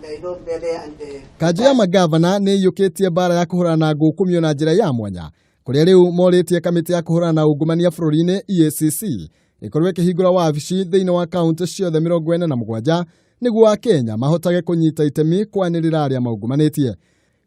They're there and they Kanjũ ya magavana nĩ ĩiyũkĩtie mbara ya kũhũrana na ngukumio na njĩra ya mwanya, kũrĩa rĩu morĩtie kamĩtĩ ya kũhũrana na ungumania bũrũri-inĩ EACC ĩkorwo ĩkĩhingũra wabici thĩinĩ wa kaunti ciothe 47 nĩguo Akenya mahotage kũnyita itemi kwanĩrĩra arĩa maungumanĩtie.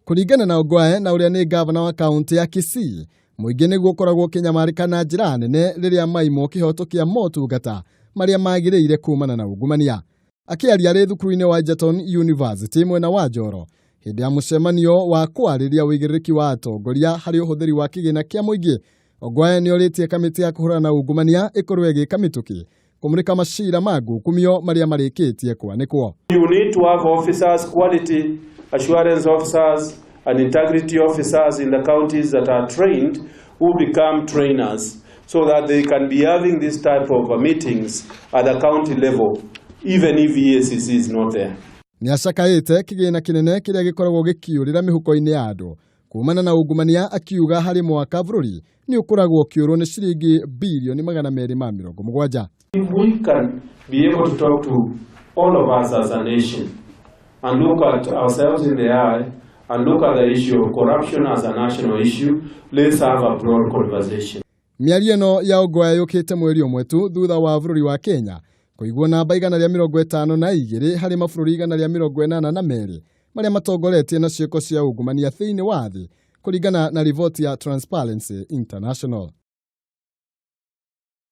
Kũringana na Ongwae na ũrĩa nĩ gavana wa kaunti ya Kisii, mũingĩ nĩguo ũkoragwo ũkĩnyamarĩka na njĩra nene rĩrĩa maimwo kĩhoto kĩa motungata marĩa magĩrĩire kumana na ungumania. Akĩaria arĩ thukuru-inĩ wa Egerton University mwena wa Njoro hĩndĩ ya mũcemanio wa kwarĩria ũigĩrĩrĩki wa atongoria harĩ ũhũthĩri wa kĩgĩna kĩa mũingĩ, Ongwae nĩ orĩtie kamĩtĩ ya kũhũrana na ungumania ĩkorwo ĩgĩka mĩtũkĩ kũmũrĩka macira ma ngukumio marĩa marĩkĩtie kwanĩkwo. You need to have officers, quality assurance officers and integrity officers in the counties that are trained, who become trainers so that they can be having this type of meetings at the county level, even if EACC is not there. Nĩ acakaĩte kĩgĩna kĩnene kĩrĩa gĩkoragwo gĩkĩũrĩra mĩhuko-inĩ ya andũ kumana na ungumania, akiuga harĩ mwaka bũrũri nĩ ũkoragwo ũkĩũrwo nĩ ciringi birioni 270. If we can be able to talk to all of us as a nation and look at ourselves in the eye and look at the issue of corruption as a national issue, let's have a broad conversation. Mĩario ĩno ya Ongwae yũkĩte mweri ũmwe tu thutha wa bũrũri wa Kenya kũigwo namba 152 harĩ mabũrũri 182 marĩa matongoretie na ciĩko cia ungumania thĩinĩ wa thĩ, kũringana na riboti ya Transparency International.